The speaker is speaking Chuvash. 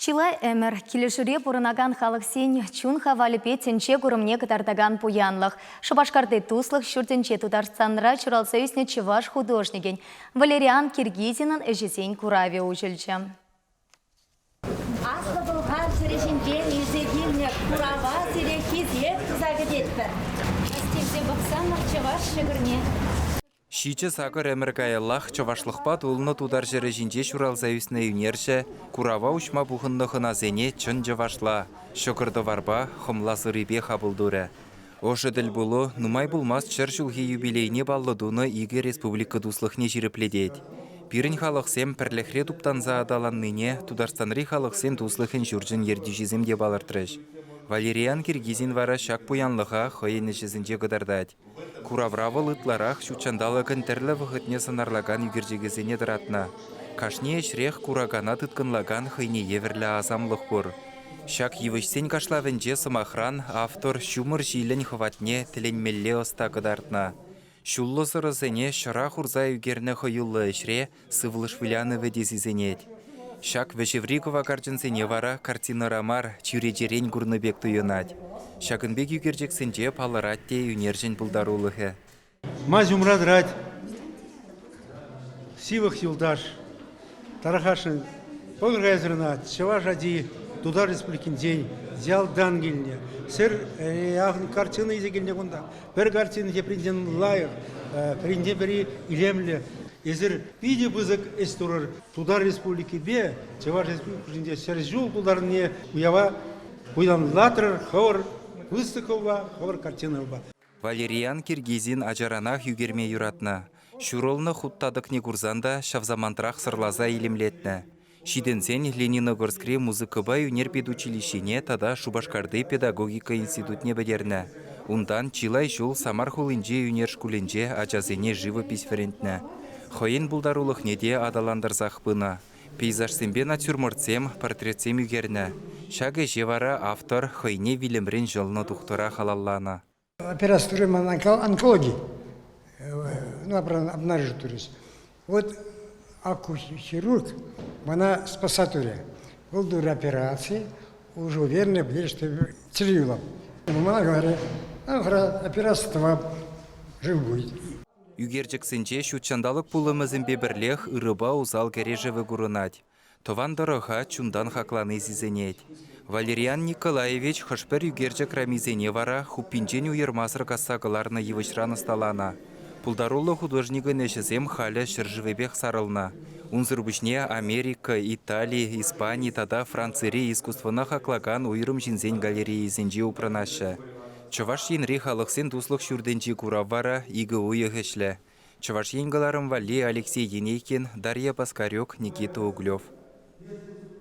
Чылай ӗмӗр килӗшӳре пурӑнакан халӑхсен чун хавалӗпе тӗнче курӑмне кӑтартакан пуянлӑх. Шупашкарти Туслӑх ҫуртӗнче Тутарстанра ҫуралса ӳснӗ чӑваш художникӗн Валериан Киргизинӑн ӗҫӗсен куравӗ уҫӑлчӗ. Аслӑ Пӑлхар ҫӗрӗ ҫинчен илсе килнӗ курава сире хисеп туса кӗтетпӗр. Астивсе пӑхсамӑр чӑваш ҫӑкӑрне. Ҫичӗ-сакӑр ӗмӗр каяллах чӑвашлӑхпа тулнӑ тутар ҫӗрӗ ҫинче ҫуралса ӳснӗ ӳнерҫӗ курава уҫма пухӑннӑ хӑнасене чӑн чӑвашла, ҫӑкӑр-тӑварпа, хӑмла сӑрипе хапӑл турӗ. Ӑшӑ тӗлпулу нумай пулмасть ҫӗр ҫулхи юбилейне паллӑ тунӑ икӗ республика туслӑхне ҫирӗплетет. Пирӗн халӑхсем пӗрлӗхре туптанса аталаннине Тутарстанри халӑхсен туслӑхӗн ҫурчӗн ертӳҫисем те палӑртрӗҫ. Валериан Киргизин вара ҫак пуянлӑха хӑйӗн ӗҫӗсенче кӑтартать. Куравра вӑл ытларах ҫутҫанталӑкӑн тӗрлӗ вӑхӑтне сӑнарлакан ӳкерчӗкӗсене тӑратнӑ. Кашни ӗҫрех куракана тыткӑнлакан хӑйне евӗрлӗ асамлӑх пур. Ҫак йывӑҫсен кашлавӗнче, сӑмахран, автор ҫумӑр ҫилӗн хӑватне тӗлӗнмелле ӑста кӑтартнӑ. Ҫуллӑ сӑрӑсене ҫӑра хурса ӳкернӗ хӑюллӑ ӗҫре сывлӑш вылянӑвӗ те сисӗнет. Ҫак вӗҫеври кӑвакарчӑнсене вара картинӑра мар, чӳречерен курнӑ пек туйӑнать. Ҫакӑн пек ӳкерчӗксенче палӑрать те ӳнерҫӗн пултарулӑхӗ. Ман ҫумра тӑрать ҫывӑх юлташ, тархасшӑн пӑхӑр кайсӑр ӑна чӑваш ачи Тутар Республикинчен ялтан килнӗ. Сӗр картина илсе килнӗ кунта. Пӗр картина тепринчен лайӑх, пӗринчен пӗри илемлӗ. Эсир питӗ пысӑк ӗҫ турӑр. Тутар Республикипе Чӑваш Республикинче ҫӗр ҫул пултарнине уява пуянлатрӑр хӑвӑр выставкӑпа, хӑвӑр картинӑпа. Валериан Киргизин ачаранах ӳкерме юратнӑ. Ҫурӑлнӑ хут татӑкне курсан та ҫав самантрах сӑрласа илемлетнӗ. Ҫитӗнсен Лениногорскри музыкӑпа ӳнер педучилищине тата Шупашкарти педагогика институтне пӗтернӗ. Унтан чылай ҫул Самар хулинчи ӳнер шкулӗнче ачасене живопись вӗрентнӗ. Хӑйӗн пултарулӑхне те аталантарсах пынӑ. Пейзажсемпе натюрмортсем, портретсем ӳкернӗ. Ҫак ӗҫе вара автор хӑйне вилӗмрен ҫӑлнӑ тухтӑра халалланӑ. Операци турӗ ман онкологи, ну, обнаружить турӗҫ. Вот акухирург мана спасать турӗ. Вӑл турӗ операци, уже уверенно пӗлет, что чӗрӗ юлап. Мана говорит, операци тӑвап, жив будет. Ӳкерчӗксенче ҫутҫанталӑк пулӑмӗсемпе пӗрлех ырӑпа усал кӗрешӗвӗ курӑнать. Тӑван тӑрӑха чунтан хаклани сисӗнет. Валериан Николаевич хӑш-пӗр ӳкерчӗк рамисене вара хуппинчен уйӑрмасӑр касса кӑларнӑ йывӑҫран ӑсталанӑ. Пултаруллӑ художникӑн ӗҫӗсем халӗ ҫӗршывӗпех сарӑлнӑ. Унсӑр пуҫне Америка, Итали, Испани тата Францири искусствӑна хаклакан уйрӑм ҫынсен галерейисенче упранаҫҫӗ. Чӑваш Енри халӑхсен туслӑх ҫуртӗнчи курав вара икӗ уйӑх ӗҫлӗ. Чӑваш Ен кӑларӑм валли Алексей Енейкин, Дарья Паскарюк, Никита Углев.